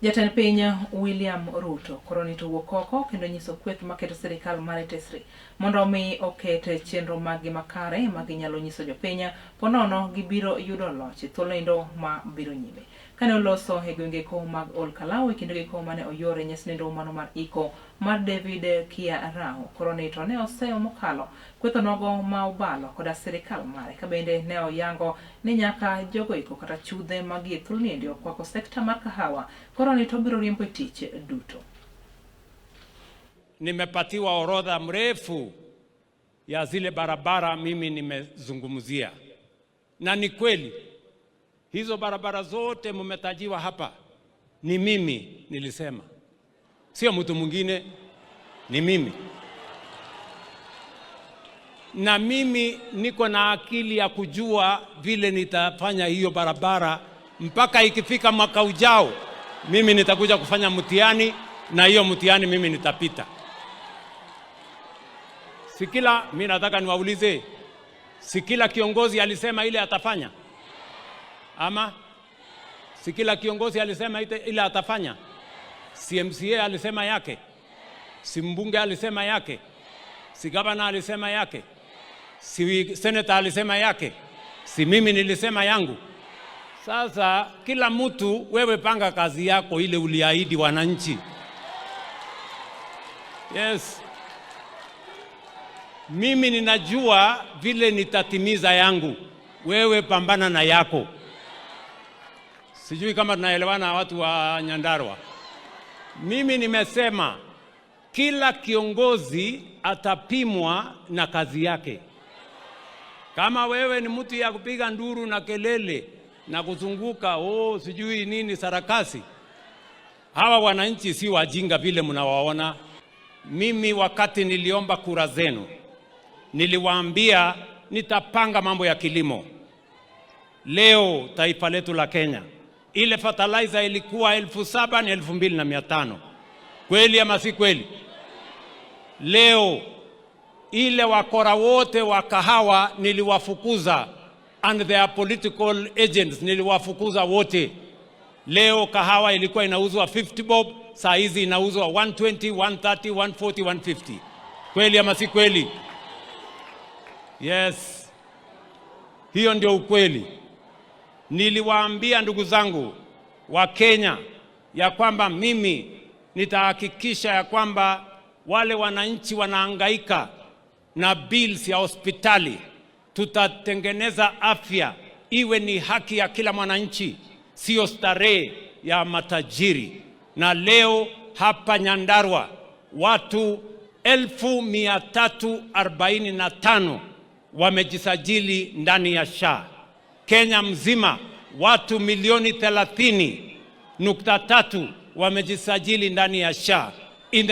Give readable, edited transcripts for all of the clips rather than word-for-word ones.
Jatend piny William Ruto koro ni to wuok oko kendo nyiso kweth maketo sirikal mare tesre mondo omi oket chenro maggi makare ma ginyalo nyiso jopiny ponono gibiro yudo loch e thuoloendo ma biro nyime. Kane oloso e gwengeko mag Ol Kalou e kindegeko mane oyore nyasnendo mano mar iko mar David Kia Rao koro ni to ne oseyo mokalo kweth onogo ma obalo koda sirikal mare ka bende ne oyango ni nyaka jogo iko kata chudhe magi e thuoloniendi okwako sekta mar kahawa koro ni to obiro riembo e tich duto. Nimepatiwa orodha mrefu ya zile barabara mimi nimezungumzia, na ni kweli hizo barabara zote mmetajiwa hapa, ni mimi nilisema, sio mtu mwingine, ni mimi. Na mimi niko na akili ya kujua vile nitafanya hiyo barabara mpaka ikifika mwaka ujao, mimi nitakuja kufanya mtihani na hiyo mtihani mimi nitapita. Si kila, mimi nataka niwaulize, si kila kiongozi alisema ile atafanya? Ama si kila kiongozi alisema ile atafanya? Si MCA alisema yake? Si mbunge alisema yake? Si gavana alisema yake? Si senator alisema yake? Si mimi nilisema yangu? Sasa kila mtu, wewe panga kazi yako ile uliahidi wananchi. Yes. Mimi ninajua vile nitatimiza yangu, wewe pambana na yako. Sijui kama tunaelewana watu wa Nyandarua. Mimi nimesema kila kiongozi atapimwa na kazi yake. Kama wewe ni mtu ya kupiga nduru na kelele na kuzunguka, oh, sijui nini sarakasi, hawa wananchi si wajinga vile mnawaona. Mimi wakati niliomba kura zenu niliwaambia nitapanga mambo ya kilimo. Leo taifa letu la Kenya, ile fertilizer ilikuwa 7,000 ni 2,500. Kweli ama si kweli? Leo ile wakora wote wa kahawa niliwafukuza, and their political agents niliwafukuza wote. Leo kahawa ilikuwa inauzwa 50 bob, saa hizi inauzwa 120, 130, 140, 150. Kweli ama si kweli? Yes, hiyo ndio ukweli. Niliwaambia ndugu zangu wa Kenya ya kwamba mimi nitahakikisha ya kwamba wale wananchi wanahangaika na bills ya hospitali, tutatengeneza afya iwe ni haki ya kila mwananchi, sio starehe ya matajiri. Na leo hapa Nyandarua watu 345,000 wamejisajili ndani ya SHA. Kenya mzima watu milioni 30.3 wamejisajili ndani ya SHA. In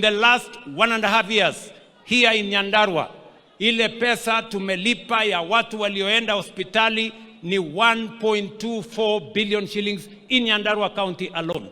the last 1.5 years here in Nyandarua, ile pesa tumelipa ya watu walioenda hospitali ni 1.24 billion shillings in Nyandarua County alone.